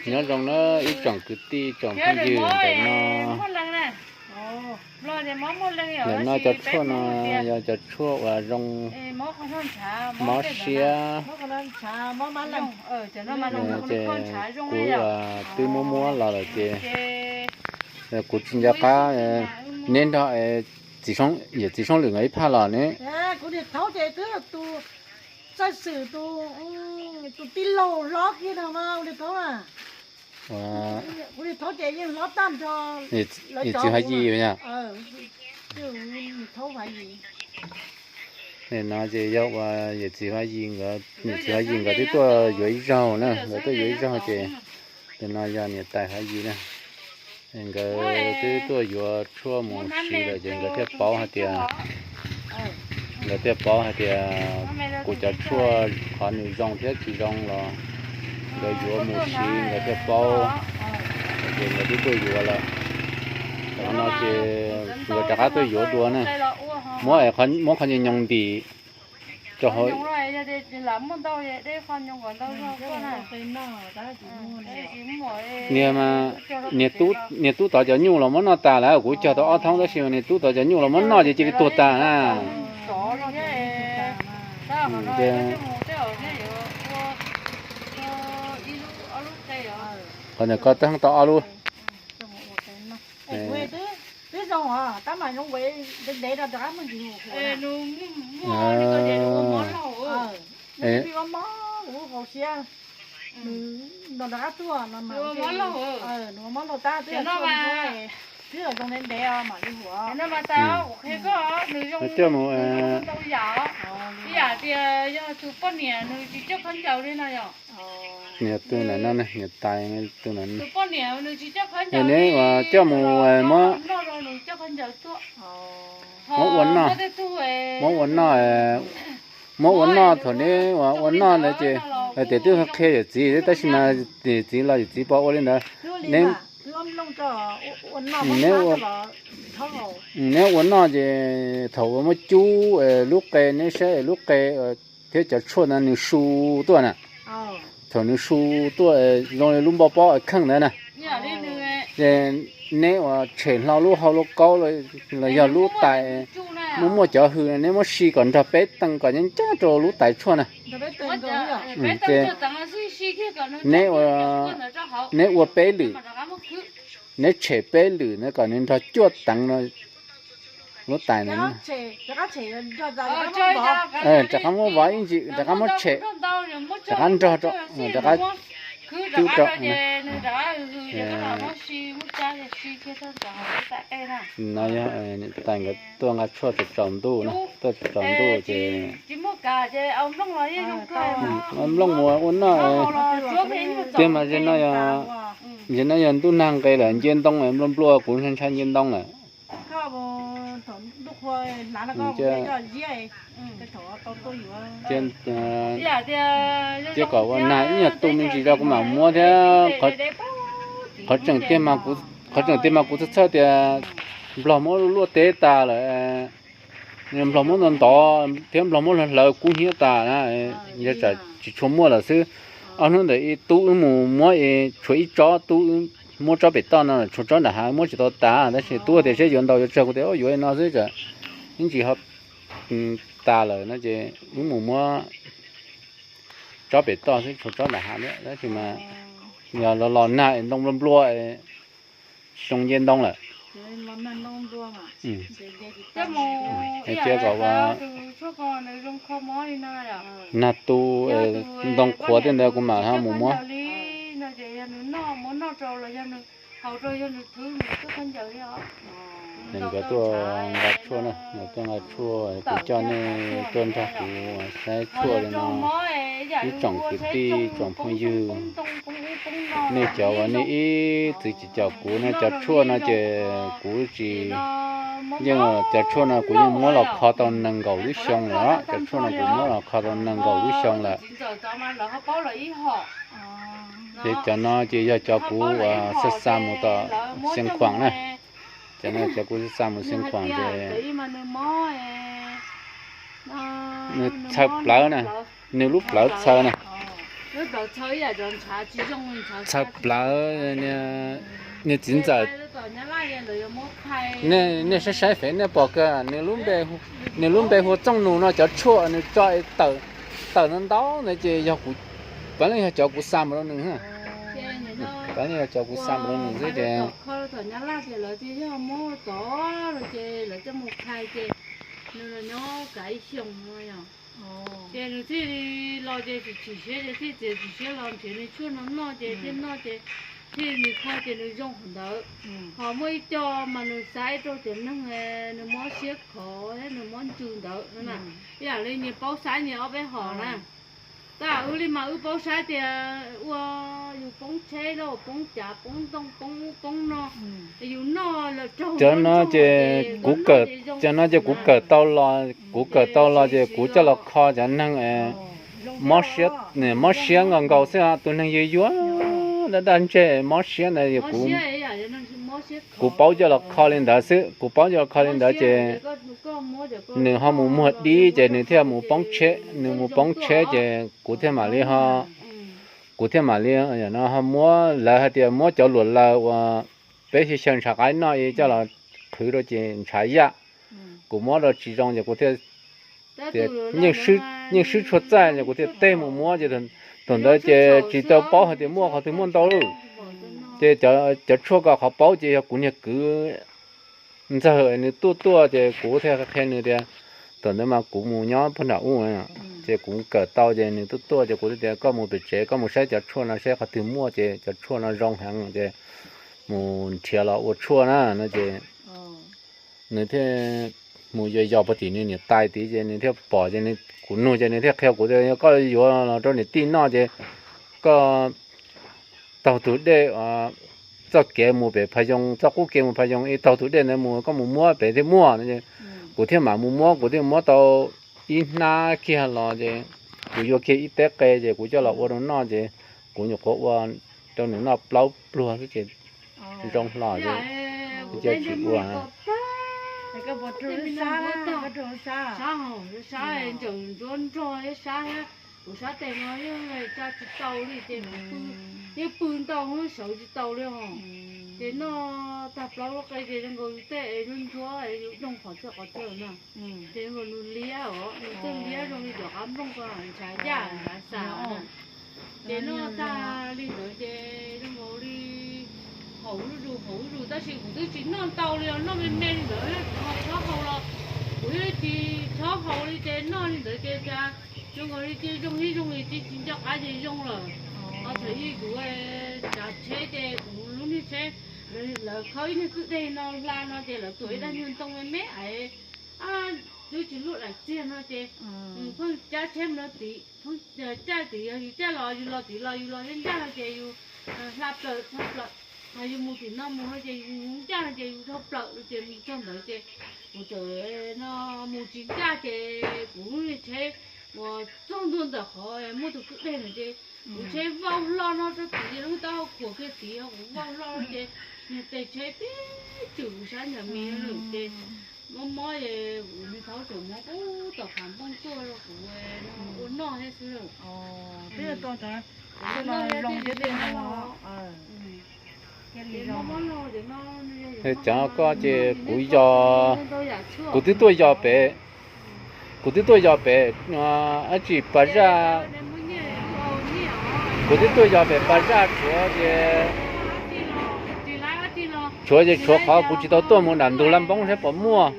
Nyob zoo na ib tsoom kwv tij tsoom phooj ywg ntawm no. Ntawm no cov tshuaj no yog cov tshuaj uas zoo mob siab. Ces kuv twb muab muab los lawm ces kuv tsis nco qab. Neb nrog yawm txiv Soob Lwm nkawd ib phaj los ne. Kuv niam thaub ces twb tus txawj xwm tus tij laug hlob kiag no mas ua li thaub a. Kuv niam thaub ces yeej hlob tag nrho. Yawm txiv Hav Yis yog. No ces yog uas yawm txiv Hav Yis nkawd, yawm txiv Hav Yis nkawd twb tuaj yuav ib zaug na, nkawd tuaj yuav ib zaug ces tus no yog niam tais Hav Yis na. Nkawd twb tuaj yuav tshuaj mus siv lawm ces nkawd thiaj paub hais tias, nkawd thiaj paub hais tias kuv cov tshuaj qhov nws zoo thiab tsis zoo los nkawd yuav mus siv nkawd thiaj paub. Ces nkawd twb tuaj yuav lawm. Tam no ces nkawd rov qab tuaj yuav dua na. Muab, muab qhov nyoos nyoos ntim rau hauv. Niag, niag tub tod cov nyuj los muab noj tas lawm, kuv cog tau ob thoob tab sis mas niag tub tod cov nyuj los muab noj ces cia li tuag tas na. Qhov ntawm ko twb tau ob lub. Coj mus, ib yam tias yog tus poj niam nws tsis coj khaub ncaws li no yom. Niag tub ntawm no, niam tais tub ntawm no. Tus poj niam nws tsis coj khaub ncaws li, neb ua coj mus muab, noj rau nws coj khaub ncaws tuaj. Muab ua noj, muab ua noj, muab ua noj thaum neb ua noj ntawd ces hais tias twb qhia yawm txiv tab sis mas yawm txiv los yawm txiv pom ua li ntawd. Neb, neb ua, neb ua noj ces thaum uas muab cub lub qe neb saib lub qe thiab cov tshuaj ntawd nws su tuaj na. Thaum nws su tuaj zoo li lub npoj pob kheej ntawd na, ces neb ua tshem hlo lub hau lub kaub los yog lub tais, muaj muaj cov hws neb muab si kom nrog peb teev kom nyob ncaj rau lub tais tshuaj na. Ces neb ua, neb ua peb lwm, neb tshem peb lwm na kom nws nrog cuaj teev no lub tais na. Rov qab muab vov ib ntsis, rov qab muab tshem, rov qab nrog, rov qab cub rau. No yog niam tais nkawd tuaj nqa tshuaj tsaus ntuj, tuaj tsaus ntuj ces nplooj mus ua noj. Tiag mas ze no yog, ze no yog ntuj nag nqe lawm, nce ntoo nplua nplua, kuv ntshai ntshai nce ntoo lawm. Ces kom ua nag ib nyuag tu me ntsis rau kuv mam muab thiab. Qhov tseem tiag mas kuv txhawj txhawj tias nplog muab luaj teb tas lawm, nplog muab ntov ntov thiab nplog muab hlawv hlawv kub hnyiab tas na, yog tsam tsis tshua muaj lawm xwb. Ob hnub ntawd ib tub wb mus muab tshuav ib tsob, tub muab tsob pem toj no, tshuav tsob nram hav muab tsis tau tas, tab sis tub tias saib yuav ntau yuav tsawg, kuv tias yuav li no xwb tsam ib ntsis ho tas lawm no ces wb mus muab tsob pem toj xwb, tshuav tsob nram hav thiab, tab sis mas yog los los nag es ntoo nplua nplua, zoo nce ntoo lawm. Cia kom ua nag tu, ntoo qhuav tej ntawd kuv mam ho mus muab. Nkawd tuaj nqa tshuaj na, nkawd tuaj nqa tshuaj, kuv coj nej tuaj nrog kuv saib tshuaj li no. Ib tsoom kwv tij tsoom phooj ywg, nej cov uas nej ib txwm tsis caum kuv no, cov tshuaj no ces kuv tsis, yeej cov tshuaj no kuv yeej muab los kho tau nees nkaum lub xyoo lawm. Cov tshuaj no kuv muab los kho tau nees nkaum lub xyoo lawm. Ces cov no ces yog cov kuv uas xa xa mus tom Xeev Khuam na. Cov no cov kuv xa xa mus Xeev Khuam ces nws txhaws plawv na, nws lub plawv txhaws na. Txhawv plawv, niag txiv ntxawm, nej saib saib fev nej pom kawg, nws lub npe hu Txooj Nus no, cov tshuaj nws tso tawm ntau ntau ntawd ces yog, puav leej yog cov kuv xa mus rau nws, puav leej yog cov kuv xa mus rau nws xwb ces. Ces lawv thiaj li los ces tsis tsim siab ces thiaj txiav txim siab los nrhiav nws tshuaj no noj ces thiaj noj ces thiaj li nws kho ces nws zoo qhov ntawd. Ho muaj ib co mas nws xa rau cov neeg nws mob siab khov thiab nws mob ntsws ntawd no na. Ib yam li nyias paub saib nyias ob peb hom na. Tab wb li mas wb paub saib tias ua yus poob tsheb los poob cav poob ntoo poob ub poob no, yus noj los raug cov no ces kuv kawm, cov no ces kuv kawm tau los, kuv kawm tau los ces kuv coj los kho cov neeg mob siab, mob siab nkaus nkaus xwb, tus neeg yuag yuag daj daj ntseg mob siab ntawd, kuv paub coj los kho li ntawd xwb, kuv paub coj los kho li ntawd ces nws ho mus muag dib ces nws thiaj mus poob tsheb, nws mus poob tsheb ces kuv thiaj mam li ho, kuv thiaj mam li no ho muab, lawv hais tias muab cov luam laws uas peb xyaw ntshav qaib noj coj los qhwv rau ces ntshav yaj. Kuv muab rau tsis zoo ces kuv thiaj tias yeej swb tshuaj txaij ces kuv thiaj teg mus muab ces thaum ntawd ces tsis tau paub hais tias muaj qhov twg muaj ntau lawm. Ces cov tshuaj ko qhov paub ces yog kuv niag kwv ntxawg nws tuaj tuaj ces kuv thiaj qhia nws tias, thaum ntawd mas kuv mus nyob puag nram ub, ces kuv kawm tau ces nws tuaj tuaj ces kuv thiaj tias koj mus pem tsev koj mus saib cov tshuaj no saib qhov twg muaj ces cov tshuaj no zoo heev ces mus nrhiav los ua tshuaj na no ces nws thiaj mus yos yos puag tim nws niam tais tid ces nws thiaj pom ces kuv nug ces nws thiaj qhia kuv tias yog koj yuav los rau niam tij noj ces koj taug tus dej txoj kev mus pem Pha Yoo, txoj qub kev mus Pha Yoo ib taug tus dej ntawd mus koj mus muab pem thiaj muaj. Kuv thiaj mam mus muab, kuv thiaj muab tau ib hnab kiag los ces kuv yuav kiag ib teb qe ces kuv coj los ua rau noj ces kuv nyuam qhuav ua rau nws noj plaub pluag xwb ces zoo hlo ces tsis ua. Kuv sab tes no yeej tsa tsis tau li ces kuv pw, yeej pw ntau sawv tsis tau li os. Ces noj tag plaub lub qe ces zoo nkaus yus tej es ntsuab ntsuab es yus doog qhov txhia qhov txhia na. Ces zoo nkaus nws liab os, nws tej liab zoo li cov qab nplooj ko ntshav yaj ntshav xav na. Ces noj tag li ntawd ces zoo nkaus li haum zuj zus haum zuj zus tab sis kuv twb tsis noj ntau li os, noj me me li ntawd kuv ho txhob haus los kuv yeej tsis txhob haus li ces noj li ntawd ces cas zoo nkaus li cia zoo ib zoo li cia tsis nco qab ces zoo lawm. Ho thaum ub kuv tsav tsheb ces kuv lub niag tsheb, lawv kho ib niag kwj deg no hla no ces lawv tuam ib daig nyuag ntoo me me es twb tsis luaj daim txiag no ces pheej cab tsheb mus rau tid, pheej cab tid, yog yus cab los yus los tid los yus los ncaj ncaj no ces yus hla plaws txog plaws, yus mus tim no mus no ces yus ncaj no ces yus dhau plaws ces mus txog ntawd ces kuv txawm no mus tsis ncaj ces kuv lub niag tsheb uas txog ntua ntawm qhov muaj tus kwj deg no ces kuv tsheb vau hlo no rau tid, lub taub hau khuam kiag tid kuv vau hlo ces niag tes tsheb tib tswm kuv sab ntsag mis lawm ces mob mob es kuv niag thaub tseem muab pub tom qab nplooj tuaj rau kuv ua noj thiab xwb lawm. Cov koj ces kuv yog, kuv twb tuaj yos pem, kuv twb tuaj yos pem dab tsi pas zaj, kuv twb tuaj yos pem pas zaj tshuav ces, tshuav ces tshuav qhov kuv tsis tau tuaj mus nram ntug laj npoob saib puas muaj.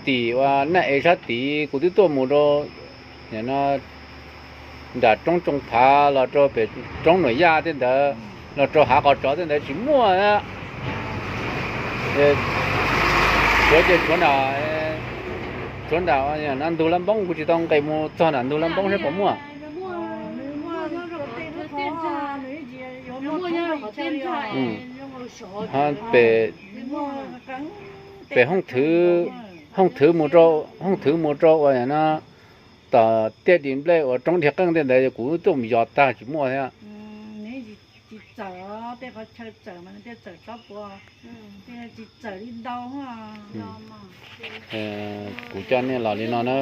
Tim ua naj ev sab tid kuv twb tuaj mus rau nram roob Tsoo Phav los rau pem roob Nuam Yaj tej ntawd, los rau hav qos tsov tej ntawd tsis muaj. Tshuav ces tshuav nram, tshuav nram ntug laj npoob, kuv tsis tau nqes mus txog nram ntug laj npoob saib puas muaj. Pem, pem Hooj Thwv, Hooj Thwv mus rau, Hooj Thwv mus rau uas no tom Tiaj Dim Nplej uas roob dhia qeej tej ntawd kuv tuaj mus yos tag tsis muaj thiab. Kuv coj nej los li no na,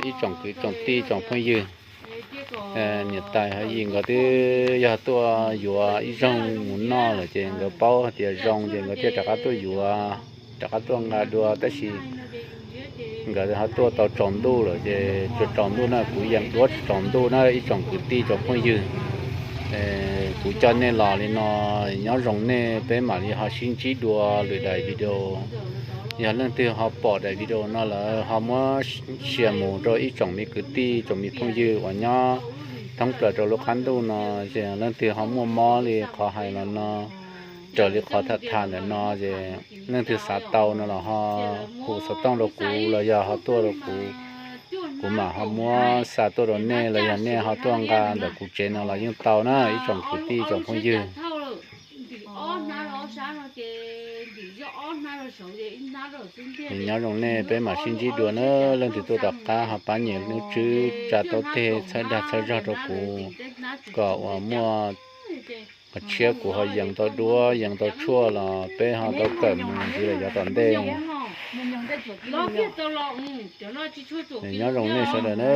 ib tsoom kwv tsoom tij tsoom phooj ywg. Niam tais Hav Yim nkawd twb yog tuaj yuav ib zaug mus noj lawm ces nkawd paub hais tias zoo ces nkawd thiaj rov qab tuaj yuav, rov qab tuaj nqa dua, tab sis nkawd ho tuaj tau tsaus ntuj lawm ces tsaus tsaus ntuj na, kuv yeem duab tsaus ntuj na ib tsoom kwv tij tsoom phooj ywg. Kuv coj nej los li no, nyob zoo nej, peb mam li ho sib ntsib dua lwm daim video. Yog leej twg ho pom daim video no lawm ho muab share mus rau ib tsoom me kwv tij tsoom me phooj ywg uas nyob thoob plaws rau lub qab ntuj no, ces leej twg ho muaj mob li qhov hais los no, raws li qhov tham tham ntawm no ces leej twg xav tau no los ho hu xov tooj rau kuv los yog ho tuaj rau kuv, kuv mam ho muab xa tuaj rau nej los yog nej ho tuaj nqa ntawm kuv tsev no los yeej tau na ib tsoom kwv tij tsoom phooj ywg. Nyob zoo nej, peb mam sib ntsib dua na, leej twg tuaj tom qab ho pab nyem lub tswb tsa taub teg txhawb dag txhawb zog rau kuv kom uas muaj qhov tshiab kuv ho yees tau duab yees tau tshuaj los peb ho tau kawm mus ntxiv lawm yav tom ntej. Nyob zoo nej sawv daws na.